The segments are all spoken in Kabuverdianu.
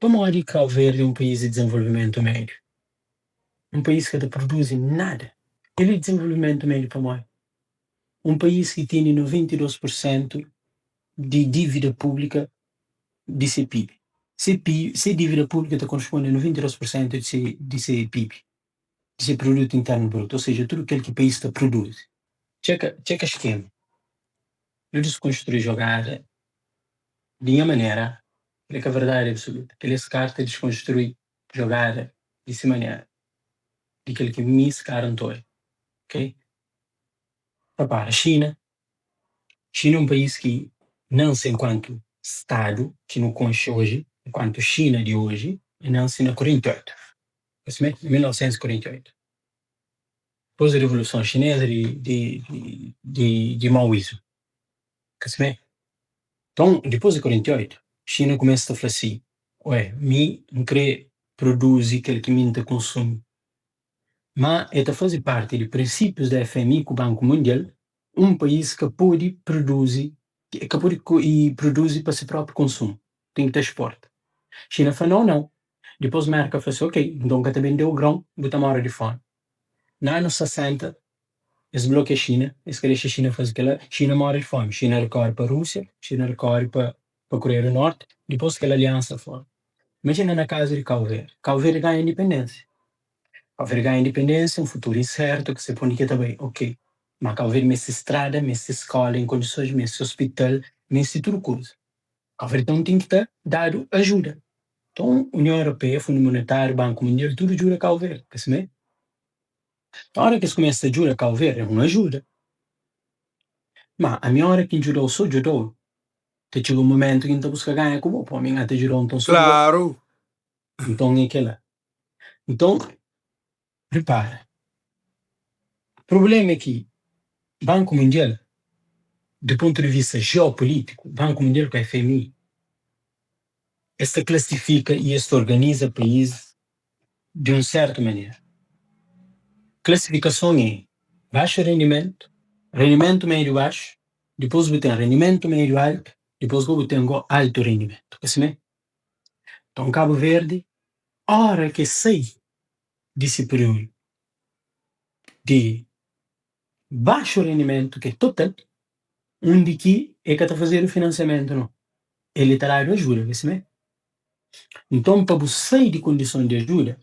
Pamodi Kau Verdi é un país di dizenvolvimentu médiu? Un país ka ta produzi nada. El é dizenvolvimentu médiu pamodi? Un país ki tene 92% di dívida públika di se PIB. Se PIB, se dívida públika ta korresponde a 92% di se PIB, di se Produtu Internu Brutu, ou seja, tudu kel ki país ta produzi. Txeka, txeka skema. Nu deskonstrui jogada di nha manera, é ka verdadi absoluta. Kel es karta deskonstrui jogada di se manera, di kel ki mi skara N ta odja. Ok? Repara, Xina, Xina é un país ki nanse enkuantu Stadu ki nu konxe oji, enkuantu Xina di oji, e nanse na 48. Simé? 1948. Dipôs di Revoluson Xineza di Maoísmu. Ka simé? Nton, dipôs di 48, Xina kumesa ta fla si, Ué, mi N kre produzi kel ki mi N ta konsumi. Ma e ta faze parti di prinsípius da FMI ku Banku Mundial, un país ka pode produzi, ka pode produzi pa se própi konsumu, ten ki ta exporta. Xina fla nau, nau. Dipôs Merka fla si, ok, nton ka ta bende-u grãu, bu ta móre di fómi. Na anu 60, es blokia Xina, es ka dexa Xina faze kel-la, Xina móre di fómi. Xina rekóre pa Rúsia, Xina rekóre pa Koreia do Norte, dipôs kel aliansa forma. Imajina na kazu di Kau Verdi. Kau Verdi ganha indipendénsia. Kau Verdi ganha indipendénsia, un futuru insertu, ka sabe pa undi ki el ta bai. Ok, ma Kau Verdi meste strada, meste skóla en kondisons, meste ospital, meste tudu kuza. Kau Verdi nton ten ki ta dadu ajuda. Nton, Union Europeia, Fundu Monetáriu, Banku Mundial, tudu djuda Kau Verdi, ka simé? Nton, óra ki es kumesa ta djuda Kau Verdi, é un ajuda. Ma ami óra ki N djuda-u so djuda-u, ta txiga un mumentu ki N ta buska ganha ku bo, pô, ami N ka ta djuda-u nton so djuda-u. Klaru! Nton é kel-la. Nton, ripara, prubléma é ki Banku Mundial, di pontu di vista jeopulítiku, Banku Mundial ku FMI, es ta klasifika y es ta organiza país di un sértu manera. Klasifikason é baxu rendimentu, rendimentu médiu baxu, dipôs bu ten rendimentu médiu altu, dipôs gó bu ten gó altu rendimentu. Ka simé? Nton Kabu Verdi, óra ki es sai di se períodu di baxu rendimentu, ki é total, undi ki e ka ta fazedu finansiamentu nau, el ta dadu ajuda, ka simé? Nton pa bu sai di kondison di ajuda,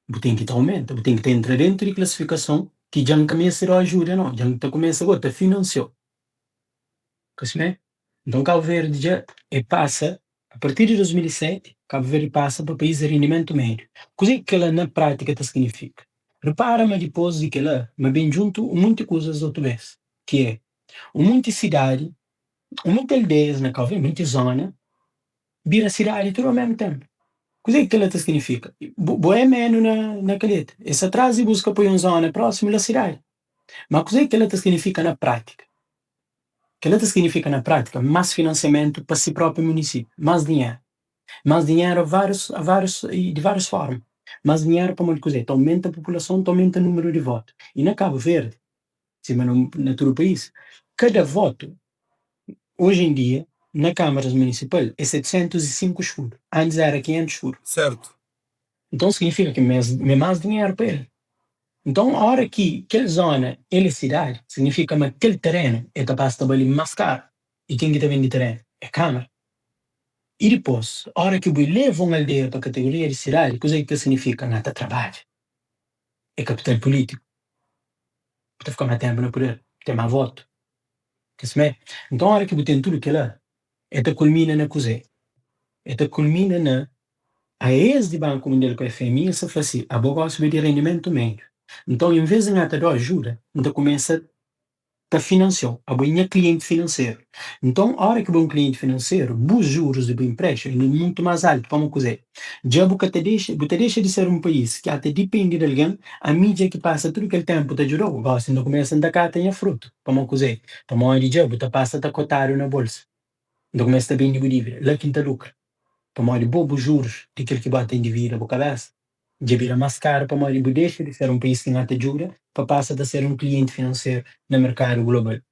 bu ten ki ta aumenta, bu ten ki ta entra dentu di klasifikason ki dja N ka meste da-u ajuda nau, dja N ta kumesa go ta finansia-u. Ka simé? Nton Kabu Verdi dja e pasa, a partir di 2007, Kabu Verdi pasa pa país di rendimentu médiu. Kuzê ki kel-la na prátika ta signifika? Repara ma dipôs di kel-la ma ben djuntu un monti kuzas otu bês, ki é, un monti sidadi, un monti aldeias na Kabu Verdi, un monti zóna, bira sidadi tudu au mésmu ténpu. Kuzê ki kel-la ta signifika? Bu é menu na kalheta. Es sa tras di buska poi un zóna prósimu la sidadi. Ma kuzê ki kel-la ta signifika na prátika? Kel-la ta signifika na prátika más finansiamentu pa si própi munisípiu, más dinheru. Más dinheru a várius, a várius, di várius fórma. Más dinheru pamodi kuzê? Ta aumenta populason, ta aumenta númeru di votu. I na Kabu Verdi, sima na tudu país, kada votu, oji en dia, na Kâmaras Munisipal é 705 escudu. Antis éra 500 escudu. Sértu. Nton signifika ki é más dinheru pa el. Nton óra ki kel zóna el é sidadi, signifika ma kel terenu el ta pasa ta bali más karu. I ken ki ta bende terenu? É Kâmara. I dipôs, óra ki bu ileva un aldeia pa kategoria di sidadi, kuzê ki ta signifika? Na ta trabadja. É kapital pulítiku. Bu ta fika más ténpu na puder, bu ten más votu. Ka simé? Nton óra ki bu ten tudu kel-la, el ta kulmina na kuzê? El ta kulmina na aes di Banku Mundial ku FMI, es ta fla si, abo gósi bu é di rendimentu médiu. Nton, envês di N ta da-u ajuda, N ta kumesa ta finansia-u. Abo é nha klienti finanseru. Nton, óra ki bo é un klienti finanseru, bus jurus di bu inpréstimu é mutu más altu. Pamodi kuzê? Dja bu ka ta dexa, bu ta dexa di ser un país ki ata dipende di algen, ami dja ki pasa tudu kel ténpu ta djuda-u, gósi N ta kumesa N ta kata nha frutu. Pamodi kuzê? Pamodi dja bu ta pasa ta kotadu na bolsa. N ta kumesa ta bende bu dívida. La ki N ta lukra. Pamodi bo, bu jurus di kel ki bu ata endivida bu kabésa dja bira más karu pamodi bu dexa di ser un país ki N ata djuda pa pasa ta ser un klienti finanseru na merkadu global.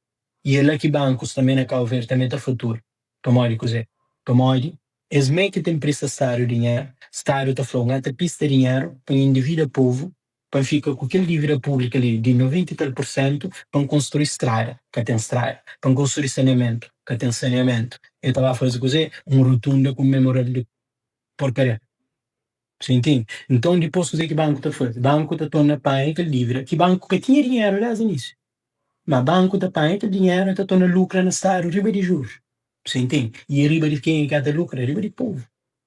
I é la ki bankus tanbê na Kabu Verdi tanbê ta fatura. Pamodi kuzê? Pamodi. Es mê ki ta inprista Stadu dinheru, Stadu ta fla-u, N ta pista dinheru pa N endivida povu, pa N fika ku kel dívida públika li di 90 i tal pur sentu pa N konstrui strada, ka ten strada, pa N konstrui saneamentu, ka ten saneamentu. El ta ba faze kuzê? Un rotunda ku un memorial di porkaria. Você intende? Nton dipôs kuzê ki banku ta faze? Banku ta torna panha kel dívida ki banku ka tinha dinheru desdi inísiu. Ma banku ta panha kel dinheru e ta torna lukra na stadu riba di jurus. Você intende? I é riba di kenha ki el ta lukra? É riba di povu.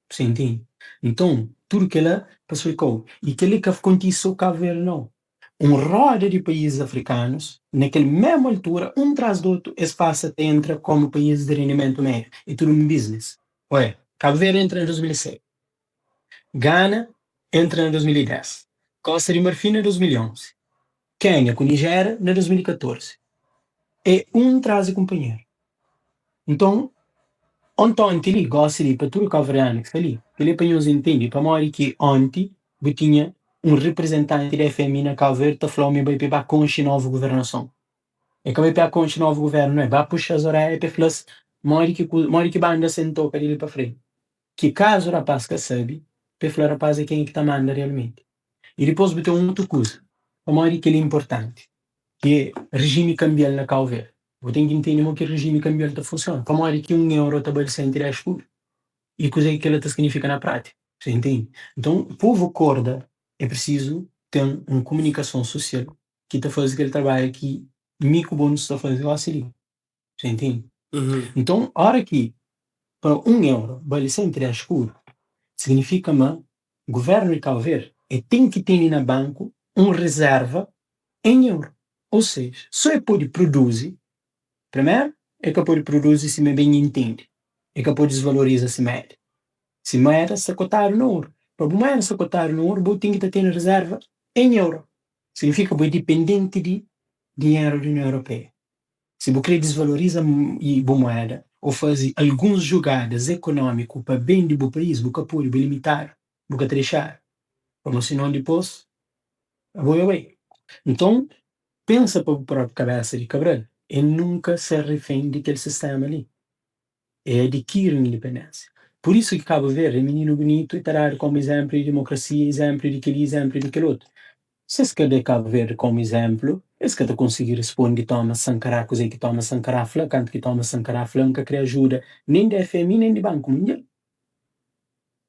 Você intende? Nton tudu kela pa splika-u. I kel-li ka kontise so Kabu Verdi nau. Un roda di paízis afrikanus na kel mésmu altura, un tras di otu, es pasa ta entra komu paízis di rendimentu médiu. É tudu un business. Oia, Kabu Verdi entra na 2007. Gana entra na 2010, Kosta di Marfin na 2011, Kénia ku Nijéria na 2014. É un tras di kunpanheru. Nton, ontonti li, gósi li, pa tudu kauverdianu ki sta li, kel-li é pa nhos intende pamodi ki onti bu tinha un riprizentanti di FMI na Kau Verdi ta fla-u ma e bai pa e ba konxe novu guvernason. E ka bai pa e konxe novu guvernu, no, e ba puxa-s oréia pa e fla-s modi ki modi ki banda sentoka di li pa frenti. Ki kazu rapaz ka sabi, pa e fla rapaz é kenha ki ta manda realmenti. I dipos bu ten un otu kuza, pamodi kel-li é inportanti, ki é rijimi kanbial na Kau Verdi. Bu ten ki ntende mo ki rijimi kanbial ta funsiona, pamodi ki un euro ta bali 110 kudu i kuzê ki kel-la ta signifika na prátika. Você intende? Nton, povu korda, é prisizu ten un kumunikason susial ki ta faze kel trabadju ki mi ku bo nu sta faze gosi li. Você intende? Nton, óra ki pa un euro bali 110 kudu, signifika ma guvernu di Kau Verdi e ten ki tene na banku un rezerva en euro. Ou seja, so e pode produzi, primeru, e ka pode produzi sima e ben intende, e ka pode desvaloriza si moeda. Si moeda sta kotadu na oru, pa bu moeda sta kotadu na oru, bu ten ki ta tene rezerva en euro. Signifika bu é dipendenti di dinheru di Union Europeia. Si bu krê disvaloriza bu moeda ô faze alguns jugadas ekonómiku pa ben di bu país, bu ka pode, bu é limitadu, bu ka ta dexadu, pamodi sinon dipôs abo é bai. Nton, pensa pa bu própi kabésa di Cabral é nunka ser refén di kel sistéma li. É adikiri un indipendénsia. Pur isu ki Kabu Verdi é mininu bunitu i ta dadu komu izénplu di dimokrasia, izénplu di kel-li, izénplu di kel otu. Si es ka da Kabu Verdi komu izénplu, es ka ta konsigi risponde Thomas Sankara kuzê ki Thomas Sankara fla, kantu ki Thomas Sankara fla, N ka kre ajuda nen di FMI nen di Banku Mundial.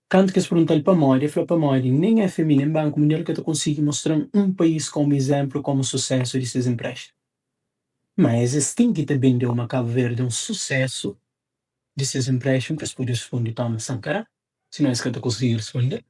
Kantu ki es pergunta-l pamodi, el fla pamodi nen FMI nen Banku Mundial ka ta konsigi mostra-m un país komu izénplu, komu susésu di ses inpréstimu. Ma es es ten ki ta bendeu ma Kabu Verdi é un susésu di ses inpréstimu pa es pode risponde Thomas Sankara, sinon es ka ta konsigi risponde-l.